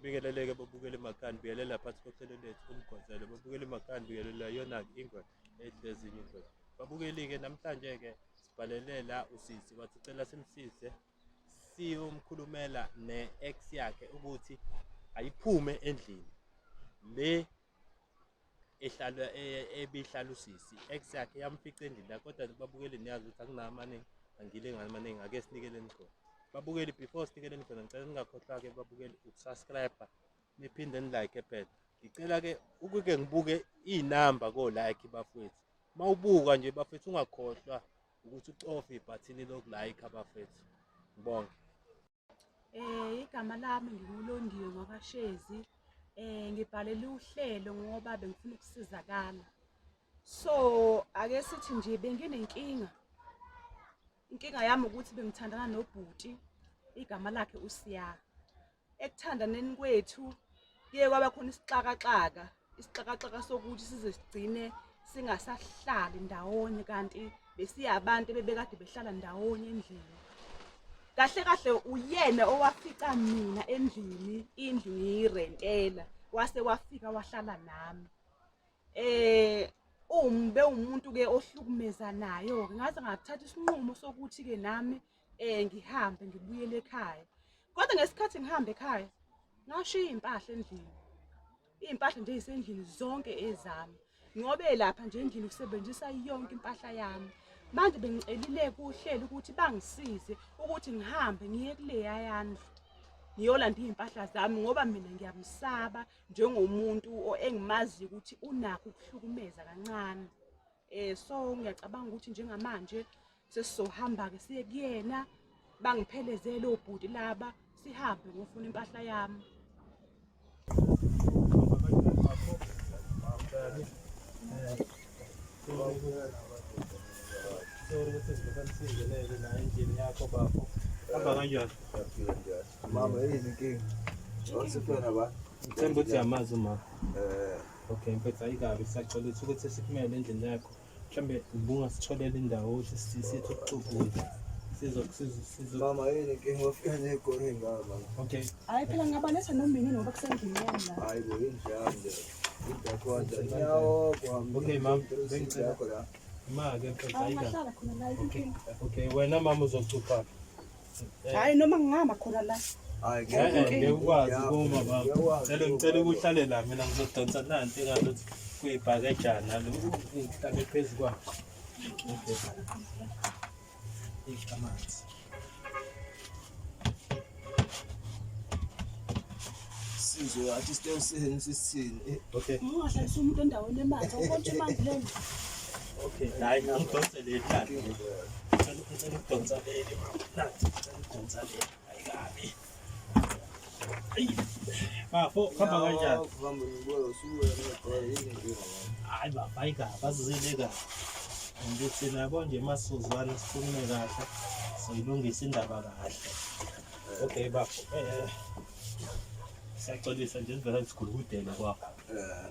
Ngibingeleleke babukeli emakhaya, ngibingelela phansi kohlelo lethu umgwazelo. Babukeli emakhaya, ngibingelela yona-ke ingwenya edla ezinye ingwenya. Babukeli-ke namhlanje-ke sibhalele la usisi wathi cela simsize siyomkhulumela ne-ex yakhe ukuthi ayiphume endlini le ehlala ebihlala usisi ex yakhe yamfica endlini la kodwa babukeli niyazi ukuthi akunawo amaningi angile ngamaningi ake sinikeleni khona babukeli before sinikeleni khona ngicela ningakhohlwa-ke babukeli ukusubscribe niphinde nilike phela ngicela-ke ukuke ngibuke iy'namba ko-like bafowethu uma ubuka nje bafethu ungakhohlwa ukuthi ucofe ibhathini lokulike bafethu ngibonge. Igama lami nginguLondiwe ngwakaShezi. Ngibhalele uhlelo ngoba bengifuna ukusizakala. So ake sithi nje benginenkinga. Inkinga yami ukuthi bengithandana nobhuti igama lakhe uSiya. Ekuthandaneni kwethu kuye kwaba khona isixakaxaka, isixakaxaka sokuthi size sigcine singasahlali ndawonye kanti besiyabantu ebebekade behlala ndawonye endlini. Kahle kahle uyena owafica mina endlini, indlu ngiyirentela, wase wafika wahlala nami. Uma bewumuntu ke ohlukumezanayo ke ngaze ngathatha isinqumo sokuthi ke nami ngihambe ngibuyele ekhaya. Kodwa ngesikhathi ngihamba ekhaya ngashiya iy'mpahla endlini. Iy'mpahla nje ey'sendlini zonke ezami. Ngobe lapha nje endlini usebenzisa yonke impahla yami. Manje bengicelile kuhlelo ukuthi bangisize ukuthi ngihambe ngiye kuleya yandlu ngiyolanda iy'mpahla zami ngoba mina ngiyamsaba njengomuntu engimaziyo ukuthi unakho ukuhlukumeza kancane. So ngiyacabanga ukuthi njengamanje sesizohamba-ke siye kuyena bangiphelezele obhuti laba sihambe ngofuna impahla yami. Sorry ukuthi sizobe la endlini yakho bafo. Hamba kanjani? Mama yini inkinga? Awusifuna ba? Ngithemba ukuthi uyamazi umama. Okay mfethu ayikabi siyacela ukuthi ukuthi sikumele endlini yakho. Mhlambe ubungasitholela indawo ukuthi sithi ukucubhula. Sizo sizo sizo. Mama yini inkinga wafika negoli ngaba mama. Okay. Hayi phela ngingabaletha nomini ngoba kusendlini yami la. Hayi bo indlu yami le. Indlu yakho kanjani? Nyawo kwami. Okay mama, Indlu bengicela. yakho la. Ma ke mfethu Hayi ayikabi. ungahlala khona la Okay. inkinga. Okay wena mama uzocupha. Hayi noma ngingama khona la. Hayi Ngeke ukwazi kuma baba. Cela ngicela ukuhlale la mina ngizodonsa nanti engazuthi kuyibhakejana lo ngihlale phezu kwakho. Okay. Amanzi. Sizwe athi sitewuseni sisithini. Okay. Ungahlalisa umuntu endaweni emanzi, awubona ukuthi imanzi lena. Okay, hayi ngidonse leli nanti. Ngicela ukudonsa leli mama. Nanti ngicela ukudonsa leli. Ayikabi. Ayi. Bafo, hamba kanjani? Hamba ngibuya usuke negoli yini inkinga mama. Hayi baba, ayikabi azizile kahle. Ngithi nabo nje masizwana sikhulume kahle. Soyilungisa indaba kahle. Okay bafo. Siyaxolisa nje sivele sigulukudele kwakho.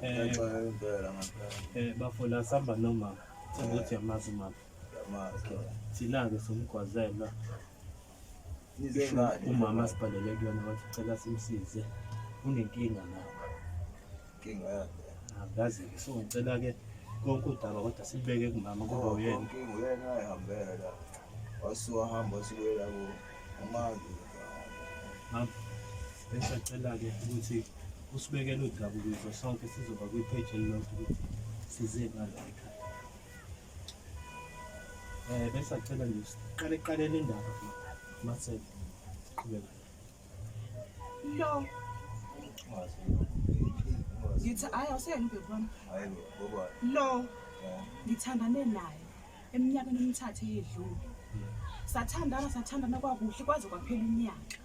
Ngiyacela impela ngempela. Bafo la sihamba nomama. Themba ukuthi uyamazi umama. Ngiyamazi. Thina-ke somgwazelwa Nize ngani? Umama sibhalele kuyona wathi ucela simsize unenkinga nawe. Inkinga yakhe. Angazi-ke so ngicela-ke konke udaba kodwa silibeke kumama kuba uyena. Inkinga uyena ayihambela la. Wasuka hamba wasukela ku amazi. Mama, besacela-ke ukuthi usibekele udaba ukuze sonke sizoba kwi-page elilodwa ukuthi size ngala ekhaya. Besacela nje siqale kuqaleni indaba mase siqhubeka. Lo ngithi hayi awuseyena ubheki wami. Hayi bo, baba. Lo ngithandane naye eminyakeni emithathu eyedlule. Sathandana sathandana kwakuhle kwaze kwaphela unyaka.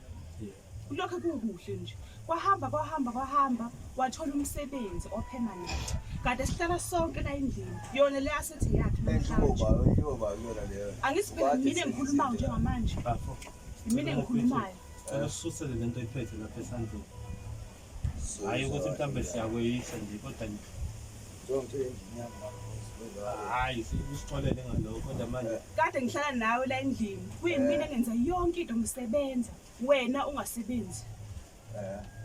Kulokho kukuhle nje. Kwahamba kwahamba kwahamba wathola umsebenzi opermanent. Kade sihlala sonke la endlini. Yona le asethi yakhe namhlanje. Angithi phela mina engikhulumayo njengamanje. Bafo. Mina engikhulumayo. Cela ususele lento oyiphethe lapha esandleni. Hayi ukuthi mhlawumbe siyakweyisa nje kodwa nje hayi usixolele ngalokho kodwa manje Kade ngihlala nawe la endlini. Kuyimina engenza yonke into ngisebenza. Wena ungasebenzi.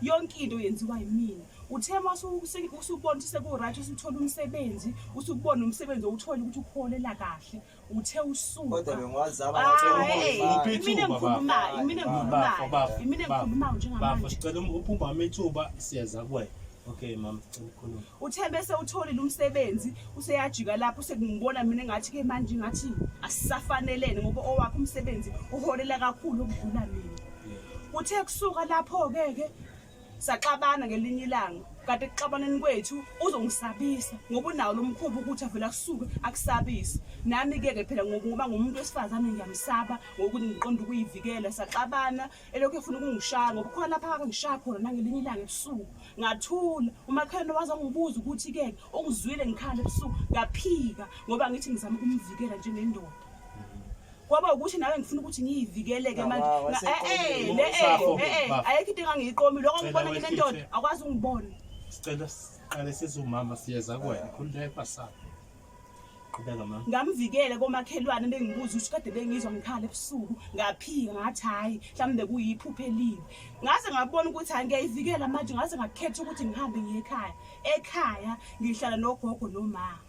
Yonke into yenziwa yimina. Uthe uma usubona ukuthi seku-right, usuthola umsebenzi, usubona umsebenzi owuthola ukuthi ukuholela kahle, uthe usuka. Kodwa bengiwazama. Hayi, Uphi imina ithuba, baba? engikhulumayo, imina Bafo, bafo, engikhulumayo, imina bafo. engikhulumayo Bafo, njengamanje. sicela uphe umama ithuba, siyeza kuwena. Okay mama, sicela ukukhuluma. Uthe bese utholile umsebenzi, useyajika lapho sekungibona mina engathi-ke manje ngathi asisafanelene ngoba owakhe umsebenzi uholela kakhulu okudlula mina. Kuthe kusuka lapho-ke ke saxabana ngelinye ilanga, kanti ekuxabaneni kwethu uzongisabisa ngoba unawo lo mkhuba ukuthi avele asuke akusabise. Nami-ke ke phela ngoba ngumuntu wesifazane ngiyamsaba ngokuthi ngiqonda ukuyivikela. Saxabana elokhu efuna ukungishaya ngoba khona lapha akake ngishaya khona nangelinye ilanga ebusuku. Ngathula, umakhelwane waze wangibuza ukuthi-ke ungizwile ngikhala ebusuku, ngaphika ngoba ngithi ngizama ukumvikela njengendoda. Kwaba ukuthi nawe ngifuna ukuthi ngiyivikele-ke manje. Ngaba, Eh, eh, le, eh, Safo, eh, eh, bafo. ayikho into engangiyiqomi lokho Cela ngibona wehlise. nginendoda akwazi ungibona. Sicela siqale sizumama, siyeza kuwena. Khululeka sami. Qhubeka mama. Ngamvikela komakhelwane bengibuza ukuthi kade bengizwa ngikhala ebusuku, ngaphika ngathi hhayi mhlawumbe kuyiphupho elibi. Ngaze ngabona ukuthi hhayi ngiyayivikela manje, ngaze ngakhetha ukuthi ngihambe ngiye ekhaya. Ekhaya ngihlala nogogo noma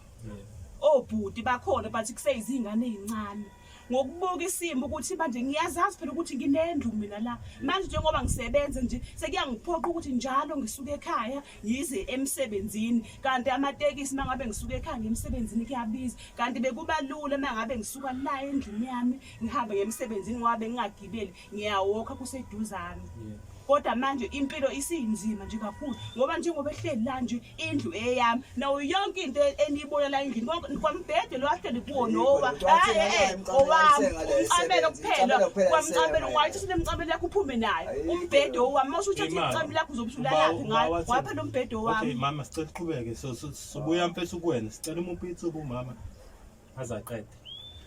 obhuti bakhona, but kuseyizingane ey'ncane. Ngokubuka isimo ukuthi manje ngiyazazi phela ukuthi nginendlu mina la manje, njengoba ngisebenza nje sekuyangiphoqa ukuthi njalo ngisuke ekhaya ngize emsebenzini, kanti amatekisi uma ngabe ngisuke ekhaya ngiye emsebenzini kuyabiza, kanti bekuba lula uma ngabe ngisuka la endlini yami ngihambe ngiye emsebenzini ngoba bengingagibeli, ngiyawokha kuseduzane. Kodwa manje impilo isiyinzima nje kakhulu ngoba njengoba ehleli la nje indlu eyami nawo yonke into eniyibona la endlini, konke kwambhede lo ahleli kuwo nowa Ayikho lento, wathenga eh, naye umcamelo, owami wayithenga le umcamelo esebenza, kuphela umcamelo kuphela kwamcamelo esebenza. wayithatha nemcamelo yakho uphume nayo. Ayikho Umbhede lento. owami, uma usuthatha Imali. imicamelo yakho uzobe usulalaphi ngayo? Waphela umbhede Okay owami. mama, sicela uqhubeke. So sobuya mfethu kuwena. Sicela umuphe ithuba umama azaqede.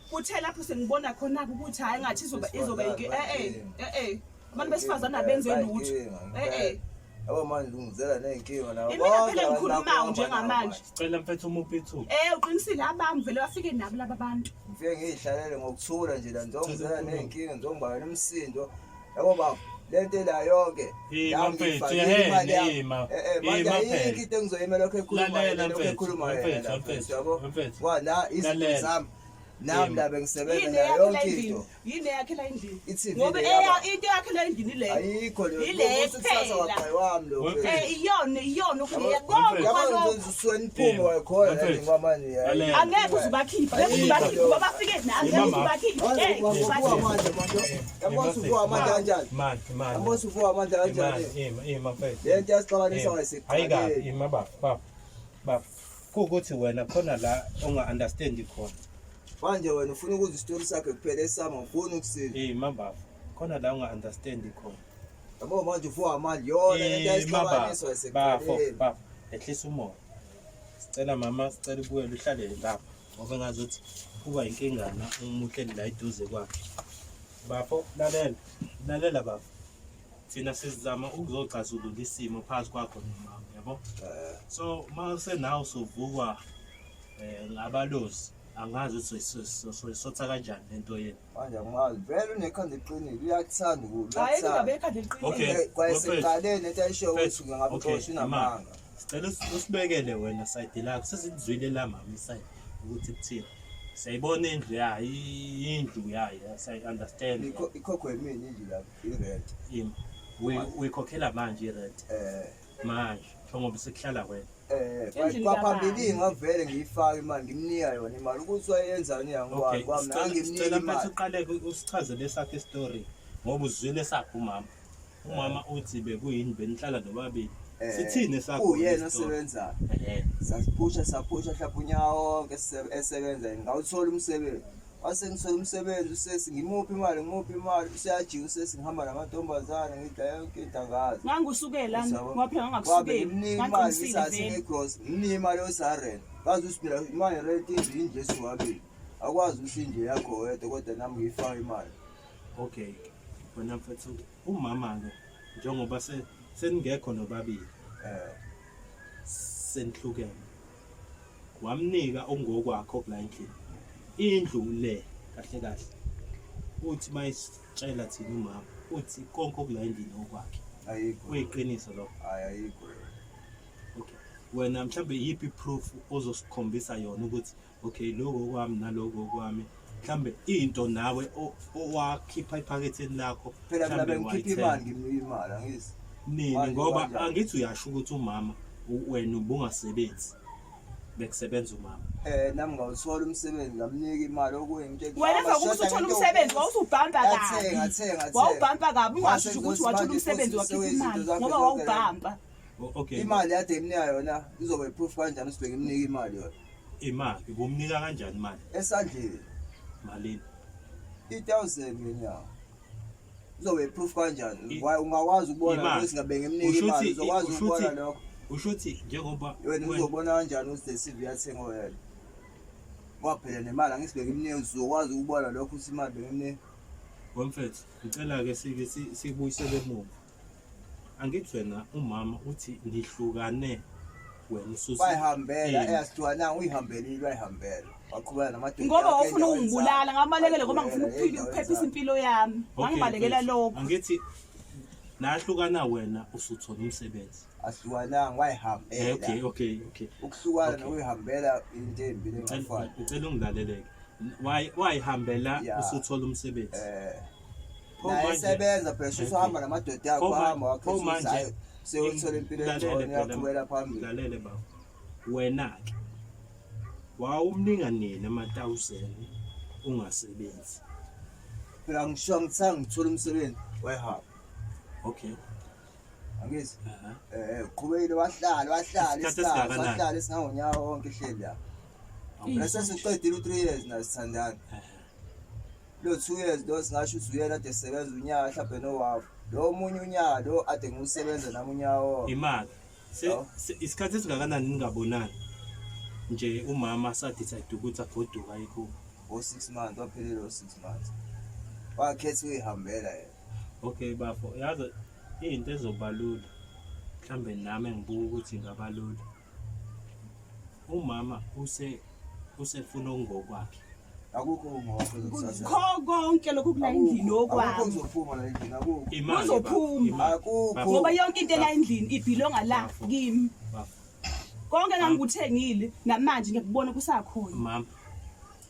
Kuthe lapho sengibona khona-ke ukuthi hhayi ngathi izoba Besifazane eh eh eh abantu besifazane abenze lutho, eh eh. Yabo manje ungizela ney'nkinga nawe. Imina Bonke phela abantu engikhulumayo bakho ohamba njengamanje. nabo. Sicela mfethu umuphe ithuba. Uqinisile, abami vele bafike nabo laba bantu. Ngifike ngiy'hlalele ngokuthula nje la, ngizongizela ney'nkinga, ngizongibangela umsindo. Yabo baba, le nto la yonke Ima nami mfethu, ngiyifakile ehhe, imali yami. ima. Eh, eh, manje Ima ayikho phela. into engizoyima lokho ekhuluma Lalela yena, lokho mfethu, ekhuluma yena mfethu, la mfethu, mfethu, yabo. mfethu. Kwa la izinto Lalela. zami nami Ima. la bengisebenza Yini la eyakhe la yonke endlini? into. Yini eyakhe la endlini? I-TV Ngoba le eya yaba. into eyakhe la endlini le. Ayikho leyo. Ile Ukuthi kusasa kuphela. wabhayi wami lo Mfethu. mfethu. Iyona iyona okuleya Yabo, konke yabo kwalokho. nje usuke niphume Ima. wayikhona la Mfethu. ngoba manje Lalela. Angeke uze ubakhiphe, angeke uze Ayikho. ubakhiphe ngoba bafike nami, Ima angeke uze mama. ubakhiphe. Uvuka amandla manje. Yabo usuvuka amandla kanjani? Manje manje. Yabo usuvuka amandla kanjani? Ima, ima mfethu. Le nto yasixabanisa Ima. Hayi kabi, wayesiqaleni. ima baba, baba. Baba. Kuwukuthi wena khona la onga understand khona. Manje wena ufuna ukuzwa isitori sakhe kuphela, esami awufuni ukusiza. Ima baba. Khona la onga understand khona. Yabo manje uvuka amandla yona le nto Ima baba. yasixabanisa Bafo, wayesiqaleni. baba. Ehlisa umoya. Sicela mama, sicela ubuyele uhlale lapha. Ngoba ngazuthi kuba inkingana uma uhleli la eduze kwakhe. Bafo, lalela. Lalela bafo. Thina sizama ukuzoxazulula isimo phakathi kwakho nomama, yabo? So mase nawe usuvukwa ngabalozi, angazi ukuthi soyisotha kanjani lento yenu. Manje angimazi vele, unekhanda eqinile, uyakuthanda ukudla. Hayi, indaba yekhanda eliqinile. Okay. Kwayesekuqaleni lento ayisho ukuthi ngabe Okay, uxosha unamanga. Sicela usibekele wena side lakho, sesizwile la mama iside ukuthi kuthini. Siyayibona indlu yayo, indlu yayo, siyayi understand. Ikhokhwe yimina indlu lapho i-rent. Ima. Uyikhokhela manje i-rent manje njengoba sekuhlala wena. Endlini Kwaphambilini ngavele ngiyifake imali, ngimnika yona imali ukuthi wayenzani Okay, yangikwami kwami sicela ngimnika sicela mfethu imali. uqale usichazele esakhe story ngoba uzwile sakhe umama. Umama uthi bekuyini benihlala nobabili. Sithini esakho? Uyena le story? osebenzayo. Sasiphusha saphusha mhlawumbe unyaka wonke esebenza yena, ngawuthola umsebenzi, wase ngithola umsebenzi usesi, ngimuphi imali, ngimuphi imali, useyajika usesi, ngihamba namantombazane, ngidla yonke into angazi. Ngangusukela ngoba phela Wabe ngangakusukeli. ngimnika imali Ngangiqinisile ngisathi vele. ngegross, ngimnika imali yosarent, ngazi ukuthi mina imali rent indlu, indlu esiwabili akwazi ukuthi indlu yakho wedwa kodwa nami ngiyifake imali. Okay. Wena mfethu, umama ke njengoba seningekho nobabili senihlukene. Wamnika ongokwakho kula endlini. Indlu le kahle kahle. Uthi mayisitshela thina umama, uthi konke okula endlini okwakhe. Ayikho. Kuyiqiniso lokho? Hayi, ayikho. Okay, wena mhlawumbe iyiphi proof ozosikhombisa yona ukuthi okay, lokho kwami naloko kwami, mhlawumbe into nawe owakhipha ephaketheni lakho? Phela mina Mhlawumbe bengikhipha wayithenga. imali, ngimnika imali, angizi. Nini? Manje Ngoba kanjani? angithi uyasho ukuthi umama wena ubungasebenzi, bekusebenza umama. Nami ngawuthola umsebenzi, ngamnika imali, okuyinto Wena emva kokuthi uthole umsebenzi wawusubhampa kabi. Ngathenga. Wawubhampa kabi, ungasho Mase ukuthi wathola ngizothi umsebenzi manje wakhipha futhi imali izinto zakhe ngoba zonke. wawubhampa. Okay. Imali yade imnika yona izoba i-proof kanjani ukuthi bengimnika imali yona? Imali ubumnika kanjani imali? Esandleni. Malini? I-1000 ngenyanga. Izoba i-proof kanjani? I- Why ungakwazi ukubona Imali. ukuthi ngabe ngimnika Usho imali? ukuthi- Uzokwazi usho ukubona ukuthi- lokho? Usho ukuthi njengoba Wena uzobona kanjani ukuthi le CV yathengwa yena? Ngoba phela nemali angithi bengimnika, uzokwazi ukubona lokho ukuthi imali bengimnika? Wemfethu, ngicela-ke sike sikubuyisele emuva. Angithi wena umama uthi nihlukane, wena ususe Wayihambela. Ini. Eyasihlukananga, uyihambelile, wayihambela, waqhubeka namadoda Ngoba akhe wawufuna endaweni ukungibulala, zakhe. ngabalekela ngoba ngifuna Wayigqibela ukuphila, endaweni ukuphephisa zakhe. impilo yami. Okay, Ngangibalekela mfethu, lokho. Angithi nahlukana, wena usuthola umsebenzi. Ahlukananga, wayihambela. Okay. Ukuhlukana nokuyihambela into embili engafani. Ngicela ungilaleleke. Wayihambela usuthola umsebenzi. Pho Naye esebenza phela, shuthi uhamba namadoda akhe, wahamba Pho wakhetha ukuthi manje hhayi, seyothola impilo Lalele engcono, phela, uyaqhubela phambili. Lalele baba. Wena-ke wawumnika nini ama-1000 ungasebenzi? Phela ngisho ngithanga ngithola umsebenzi, wayihamba. Angithi qhubekile, wahlala, wahlala Isikhathi isikhathi, esingakanani? wahlala esingangonyaka wonke ehleli la. Phela sesiqedile u-3 years naye sithandana. Lo 2 years lo singasho ukuthi uyena ade esebenza unyaka mhlawumbe nowafu lo omunye unyaka lo ade ngiwusebenza nami unyaka wonke. Imali. Yabo. Isikhathi esingakanani ningabonani? Nje umama sa-decide ukuthi agoduka ekubo. O-6 months, waphelile o-6 months, wakhetha uyihambela yena. Okay bafo, yazi into ezobalula mhlambe nami engibuka ukuthi ingabalula. Umama usefuna okungokwakhe. Akukho ungowakho ozokuthatha. Kho konke lokhu kula endlini Akukho okwami. okuzophuma la endlini, akukho. Imali Kuzophuma. imali. Akukho. Bafo, Ngoba yonke into ela endlini ibhilonga la Bafo. kimi. Bafo. Konke engangikuthengile namanje ngiyakubona kusakhona. Mama,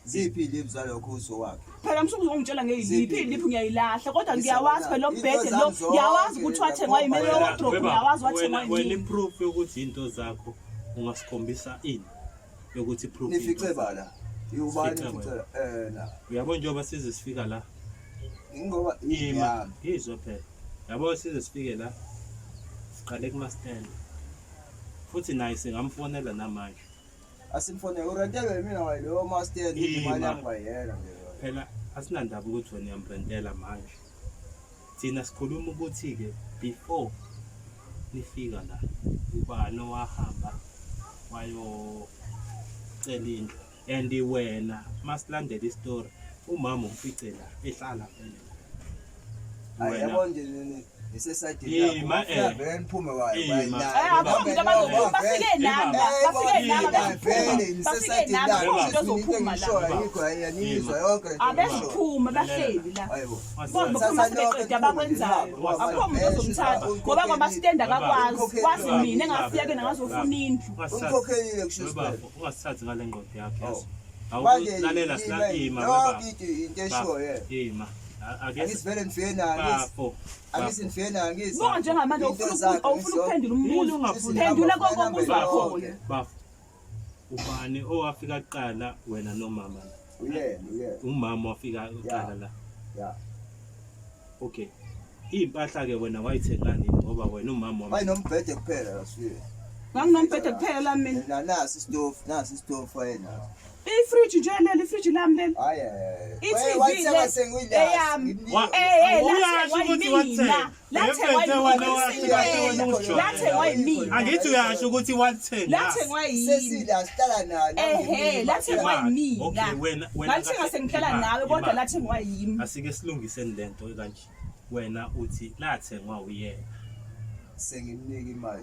Ziphi iy'liphu zalokho uzowakhe? Phela msuku uzongitshela ngeyiliphi, Ziphi? iy'liphu ngiyayilahla kodwa Ngizabona. ngiyawazi phela lo Into mbhede zami lo, zonke ngiyawazi ukuthi wathengwa yimi, ngiyakubona. lo Wena- wardrobe weba, ngiyawazi wathengwa wena yimi. i-proof yokuthi into zakho ungasikhombisa ini yokuthi i-proof into Nifice zakho? bala iwubani? Sifice. Nifice na Uyabo njengoba size sifika la, ingoba ima yami. Yizwe phela, yabo, size sifike la siqale kuma-stand futhi naye singamfonela namanje. Asimfonele, urentelwe mina waye loyo master, Ima. imali yami kwayena nje yona. Phela asinandaba ukuthi wena uyamrentela manje, thina sikhuluma ukuthi-ke before nifika la, ubani owahamba wayocela indlu? And wena masilandela isitori, umama umfice la ehlala vele. Hayi, Wena- yabo nje nisesayidini Ima, lakho, ufuna vele niphume kwayo Ima. Akukho umuntu abazophuma, bafike nami la, bafike nami abezophuma, bafike nami, akukho umuntu ozophuma la. Abezophuma bahleli la. Hayibo. Kodwa baphuma sebeqede abakwenzayo. Akukho muntu ozomthatha ngoba kwamasitende akakwazi. Kwazi mina engafika kuyena ngazofuna indlu. Umkhokhelile kusho Webafo, ungasithathi ngale ngqondo yakho, yazi. Oh. Manje Awulalela sila, ima yonke webafo. into eshoyo yena. Ima. Ake Angithi vele nifike nayo, angithi bafo. angithi nifike nayo, angithi Buka njengamanje Into awufuna zakhe, awufuna ukuphendula Yini umbuzo. ungafuni? Phendula konke obuzwa khona. Bafo. Ubani owafika kuqala, wena nomama la? Uyena, uyena. Umama wafika kuqala la. Ya. Okay. Iy'mpahla ke wena wayithenga nini, ngoba wena umama wami Wayenombhede kuphela la sifike. Nganginombhede kuphela la mina. Na nasi isitofu, nasi isitofu wayenaso. Ifriji nje leli, ifriji lami leli. Hayi hayi. I-TV Wayithenga le sengiyilasi. eyami. Wa- Eh Uyasho ukuthi lathengwa yimina. wathenga. Lathengwa Wena yimina. washo kahle, wena ungijwayele. Lathengwa yimina. Angithi uyasho ukuthi wathenga. Lathengwa yimi. Sesila sihlala nayo. Ehhe, lathengwa Imali. yimina. Okay, wena Ngalithenga kahle- sengihlala imali, nawe kodwa imali. lathengwa yimi. Asike silungiseni lento kanje. Wena uthi lathengwa uyena. Sengimnika imali.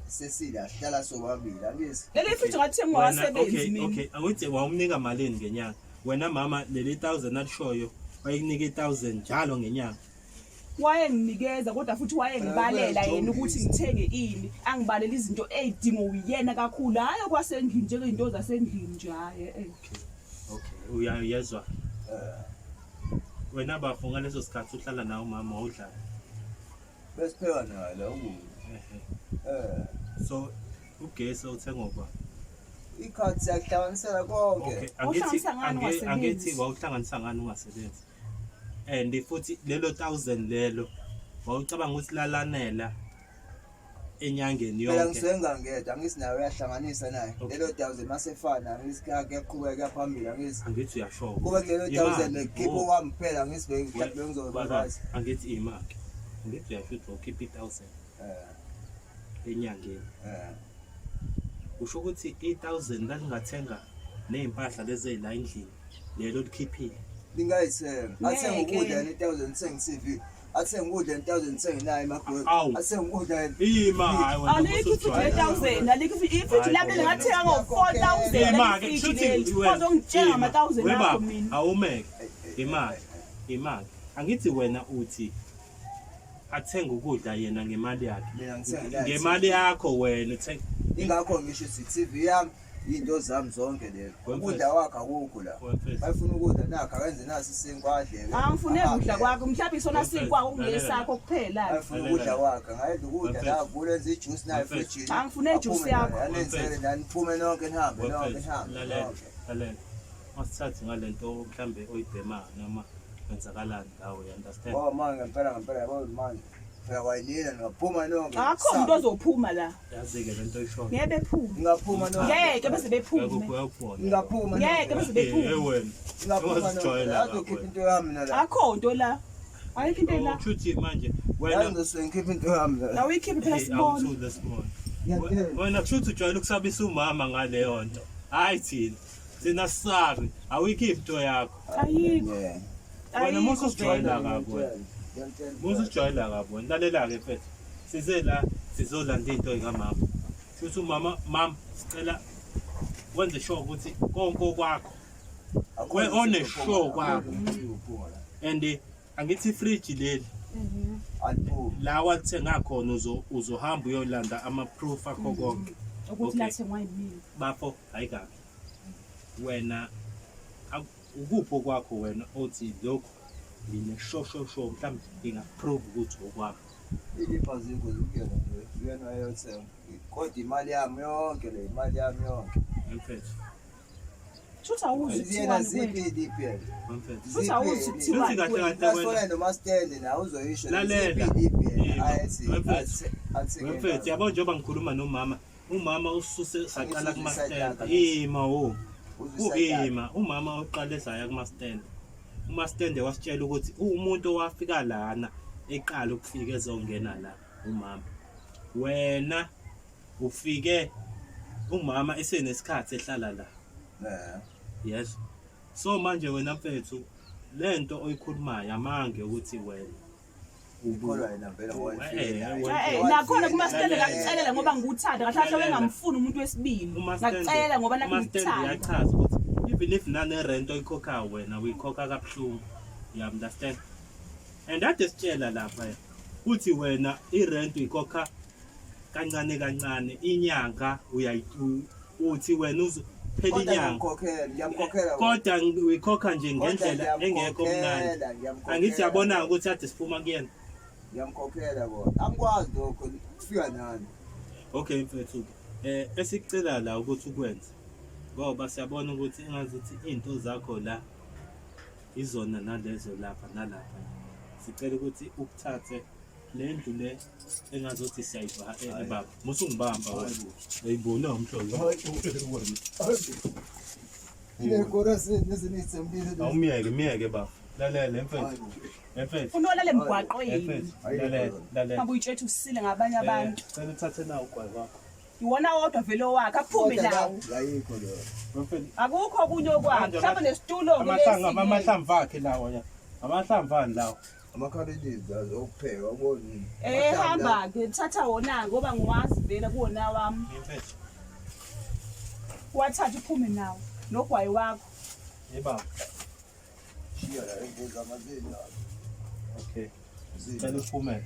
Sesila sihlala sobabili, angithi. Leli friji ngathengwa Wena, wasebenzi okay, mina. okay, awuthi wawumnika malini ngenyanga? Wena mama, leli 1000 alishoyo, wayekunika i1000 njalo ngenyanga. Wayenginikeza kodwa futhi wayengibalela yena ukuthi ngithenge ini, angibalele izinto ey'dingwa uyena kakhulu, hhayi okwasendlini njengey'nto zasendlini nje hhayi eh. Okay, uyayezwa. Wena bafo ngaleso sikhathi uhlala nawe umama wawudlala. Besipheka naye la ukudla. Ehhe. Eh. So ugesi uthengwa uba? Ikhadi siyakuhlanganisela konke. Okay, angithi Wawuhlanganisa ngani ungasebenzi? angithi wawuhlanganisa ngani ungasebenzi? And futhi lelo 1000 lelo wawucabanga ukuthi lalanela enyangeni Phela yonke. ngisuke ngangedwa angithi nawe uyahlanganisa naye. Okay. Lelo 1000 masefana angithi kuyaqhubeka kuya phambili angithi. Angithi uyasho. Kube kulelo Imali. 1000 ngikhipha Oh. owami kuphela angithi mhlawumbe bengizoba Baba, right. angithi imali. Angithi uyasho ukuthi ukhipha i-1000 Eh enyangeni. eh. Usho ukuthi i-1000 lalingathenga ney'mpahla lezi ey'la endlini lelo likhiphile. Lingayithenga. Athenga Ngeke. ukudla yena i-1000 thenga i-TV. Athenga ukudla yena i-1000 thenga naye emagoli. Awu. Athenga ukudla yena. Ima hayi wena Alikho ifriji le-thousand, alikho ifriji lami lingathenga ngo-four thousand Ima ke leli shuthi friji leli. wena. Ozongitshela Ima. ngama-thousand We akho baba, mina. Awumeke. Imali. Imali. Angithi wena uthi athenga ukudla yena ngemali yakhe. Mina ngithenga la. Ngemali yakho wena uthenga Ingakho ngisho ukuthi i-TV yami into zami zonke lezo. Wemfethu. Ukudla kwakhe akukho la. Wemfethu. Bayifuna ukudla nakho akenze nasi isinkwa adleke. Angifune kudla kwakho, mhlawumbe isona Wemfethu, sinkwa okungesakho kuphela. Ayifuna ukudla kwakhe, ngayedla ukudla Wemfethu. la avule enze ijuice nayo Wemfethu. efrijini. Angifune ijuice yakho. Anenzele nani niphume nonke nihambe nonke Wemfethu, nihambe lalela, nonke. lalela. Masithathe ngalento mhlambe oyibhemayo noma kwenzakalani ngawe, you understand? Oh manje ngempela ngempela yabo manje. Phela kwayinina ningaphuma nonke. Akho umuntu ozophuma la. Yazi-ke lento oyishoyo. Ngeke bephume. Ningaphuma nonke. Ngeke beze bephume. Uyakubona. Ningaphuma. Ngeke beze Eh bephume. wena. Ningaphuma nonke. Ungazijwayela Yazi kabi ukhipha wena. into yami na la. Akho nto la. Ayikho into la. Ushuthi manje Yazi wena ngizosuke ngikhiphe into yami la. Awuyikhiphi phela Hey, sibone. awuthule sibone. Ngiyakutshela. Wena kushuthi ujwayele ukusabisa umama ngaleyo nto. Hayi thina. Thina sisabi. Awuyikhiphi into yakho. Ayikho. Yeah. Wena Ayikho musu vele. usijwayela kabi wena. Ngiyakutshela. Musu usijwayela kabi wena. Lalela-ke mfethu. Size la sizolanda into yikamama. Shuthi umama, mama sicela wenze sure ukuthi konke okwakho Akho one-show kwakho. Uphuma la. And angithi ifriji leli Aliphumi. la walithenga khona uzohamba uyolanda ama-proof akho konke. Ukuthi Okay. lathengwa yimina. Bafo, hayi kabi. Wena ukuphi okwakho wena othi lokhu ngine sho sho sho mhlawumbe ngingaprove ukuthi okwami. Ilipha zikho zikuyena nje. Uyena wayothenga. Kodwa imali yami yonke le, imali yami yonke. Mfethu, Shuthi awuzwi Yena kuthiwani ziphi kuwena. iliphi yena? mfethu. Futhi awuzwi kuthiwani Futhi kahle kuwena. kahle wena. Nasifona nomastende nawe uzoyisho Lalela. ziphi iliphi yena Yebo. ayethi Mfethu. athi Mfethu, yabo njengoba ngikhuluma nomama, umama ususe saqala Angithi kuma uzwisa stand. idaka. Ima wo. Ima, umama uqale saya kuma stand. Uma stand wasitshela ukuthi umuntu owafika lana eqala ukufika ezongena la umama. Wena ufike umama esenesikhathi ehlala la. Eh. Yes. So manje wena mfethu lento oyikhulumayo amange ukuthi wena Ukholwa yena vele ngoba Eh, efike naye. eh, Eh, nakhona kumastende Lalela. ngakucelela ngoba ngikuthanda kahle kahle Lalela. wengamfuni umuntu wesibili ngakucelela ngoba nakhu umastand ngikuthanda uyachaza ukuthi even if nane-rent oyikhokhayo wena uyikhokha kabuhlungu you understand and ade sitshela lapha uthi wena i-rent uyikhokha kancane kancane inyanga uthi wena uzophela Kodwa inyanga ngiyamkhokhela, ngiyamkhokhela. kodwa uyikhokha nje Kodwa ngendlela engekho mnandi ngiyamkhokhela, ngiyamkhokhela. angithi yabona ukuthi ade siphuma kuyena Ngiyamkhokhela kona. Angikwazi lokho kufika nani. Okay mfethu esikucela la ukuthi ukwenze ngoba siyabona ukuthi engazuthi izinto zakho la izona nalezo lapha nalapha sicela ukuthi ukuthathe le ndlu le engazuthi siyayiva baba musungibamba wena uyibona umhlolo awumyeke myeke baba lalela mfethu mfethu unolala emgwaqweni mfethu lalela lalela ngabe uyitshethe usile ngabanye abantu cela uthathe nawo ugwayi wakho iwona wodwa vele owakhe aphume nawo Ayikho leyo. mfethu akukho okunye okwakhe Manje mhlawumbe nesitulo-ke amahlamvu lesi amahlamvu akhe lawo ya amahlamvu ani lawo Amakhalelizi azokupheka uboni. Eh hamba-ke thatha wona ngoba ngiwazi vele kuwona wami mfethu wathatha uphume nawo nogwayi wakho yebaba Shiya la imbuzi amazinyo. okay. Cela uphumele.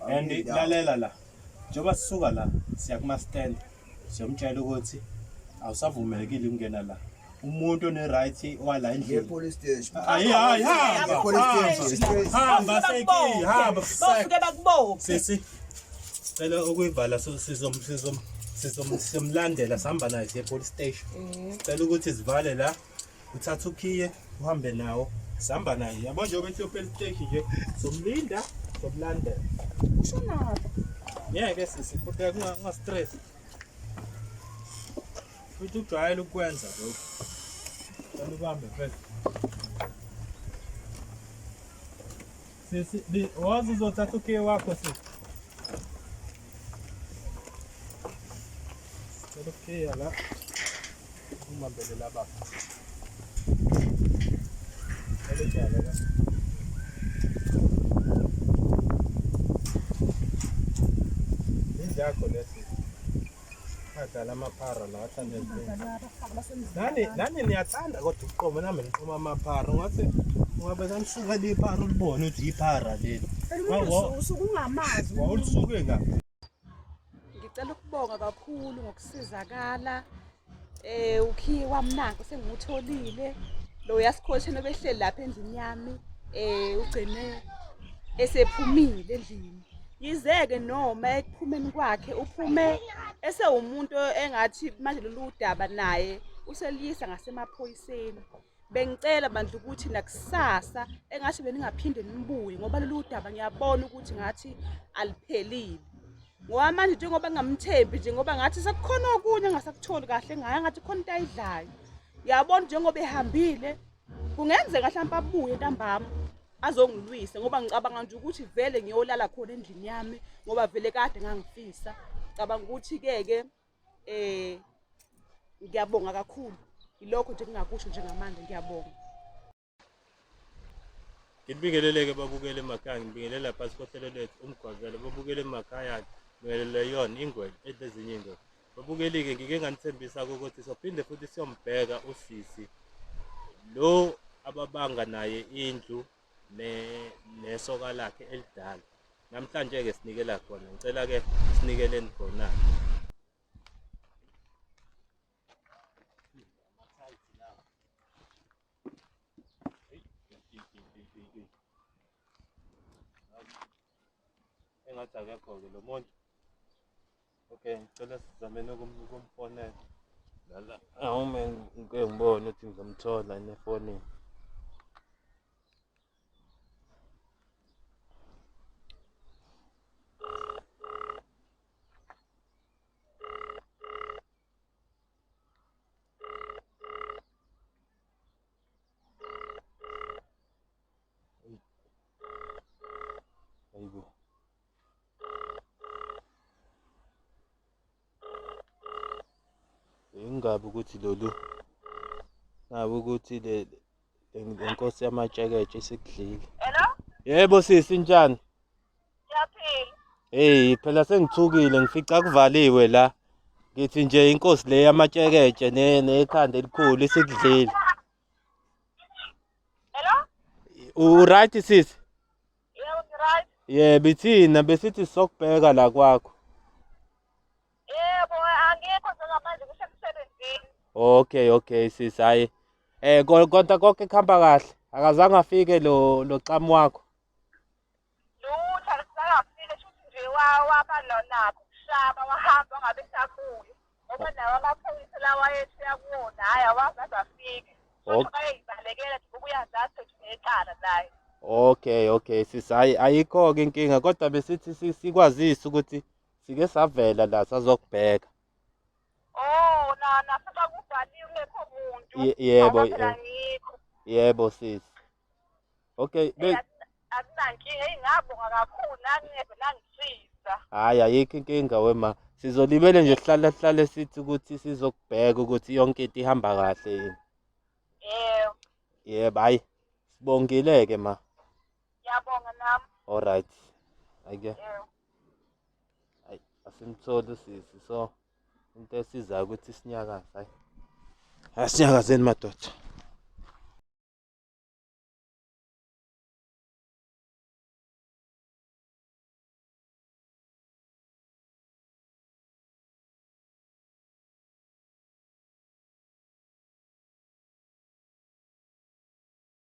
And lalela la. Njengoba sisuka la siya kuma stand siyomtshela ukuthi awusavumelekile ukungena la. Umuntu one right wala endlini. Police station. Hayi hayi hamba. Police station. Hamba seki hamba. Basuke bakubophe. Sisi cela ukuyivala sizom sizom sizom sizomlandela sihamba naye siye police station. Sicela ukuthi sivale la uthathe ukhiye uhambe nawo sihamba naye yabo njengoba esiyo police station nje somlinda somlandela. Ushonaphi? Ngeke sisi kodwa kunga stress. Futhi ujwayele ukwenza lokho. Cela ubambe mfethu. Sisi, wazi uzothatha ukhiye wakho sisi. Cela ukhiya la. Ungibambele la baba. Cela ujwayele la. Indlu yakho lesi. Adlala amaphara la athanda izinto. Nani nani niyathanda kodwa ukuqoma nami ngiqoma amaphara ngathi ungabe sanisuka liphara ulibone ukuthi iphara leli. Usuke ungamazi. Wawulisuke ngaphi? Ngicela ukubonga kakhulu ngokusizakala. Ukhiye wami nanku sengiwutholile. Lo yasikhotheni obehleli lapha endlini yami ugcine esephumile endlini. Yizeke noma ekuphumeni kwakhe uphume esewumuntu engathi manje lolu daba naye useliyisa ngasemaphoyiseni. Bengicela bandla ukuthi nakusasa engathi beningaphinde nibuye ngoba lolu daba ngiyabona ukuthi ngathi aliphelile. Ngoba manje njengoba ngingamthembi nje ngoba ngathi sekukhona okunye engasakutholi kahle ngaye ngathi khona into ayidlayo. Ngiyabona njengoba ehambile kungenzeka mhlawumbe abuye ntambama azongilwisa ngoba ngicabanga nje ukuthi vele ngiyolala khona endlini yami ngoba vele kade ngangifisa. Ngicabanga ukuthi ke ke ngiyabonga kakhulu. Ilokho nje ngingakusho njengamanje, ngiyabonga. Ngibingeleleke babukele emakhaya, ngibingelela phansi kohlelo lethu umgwazelo, babukele emakhaya, ngibingelele yona ingwenya edla ezinye iy'ngwenya. Babukeli-ke ngike nganithembisa ukuthi sophinde futhi siyombheka usisi lo ababanga naye indlu nesoka lakhe elidala. Namhlanje-ke sinikela khona, ngicela-ke sinikeleni khona. Engathi akekho-ke lo muntu. Okay, ngicela sizameni ukumfonela. Lala, awume ngike ngibone ukuthi ngizomthola yini efonini. Hayibo. Ingabe ukuthi lolu ngabe ukuthi le nkosi yamatsheketshe isikudlile. Hello? Yebo sisi, njani? Ngiyaphila. Hey, phela sengithukile ngifica kuvaliwe la. Ngithi nje inkosi le yamatsheketshe nekhanda elikhulu isikudlile. Hello? U right sisi? Yebo, ngi-right. Yebo, ithina besithi sokubheka la kwakho. Yebo, angikho njengamanje ngisemsebenzini. Okay, okay sisi, hayi. Kodwa konke kuhamba kahle. Akazange afike lo xamu wakho. Lutho alisakafike shuthi nje waba nakho ukushaba wahamba wangabe esabuya. Ngoba nawo amaphoyisa lawa ayethiya kuwona hhayi awazi aze afike. Futhi bayeyibalekela nje ngoba uyazazi ukuthi unecala naye. Okay, okay sisi, hayi ayikho-ke inkinga kodwa besithi sikwazise ukuthi sike savela la sazokubheka. Oh, na nafika kuvaliwe kungekho muntu. Yebo, Ngoba phela ngikho. Yebo sisi. Okay, Akunankinga, ngingabonga kakhulu nangingeve nangisiza. Hayi ayikho inkinga wema. Sizolibele nje sihlale sithi ukuthi sizokubheka ukuthi yonke into ihamba kahle yini. Yebo. Yebo, hayi. Sibongile ke ma. Ngiyabonga nami. All right. Ayike. Yebo. Hayi, asimtholi sisi so into esizayo ukuthi sinyakaze hayi. Asinyakazeni madoda.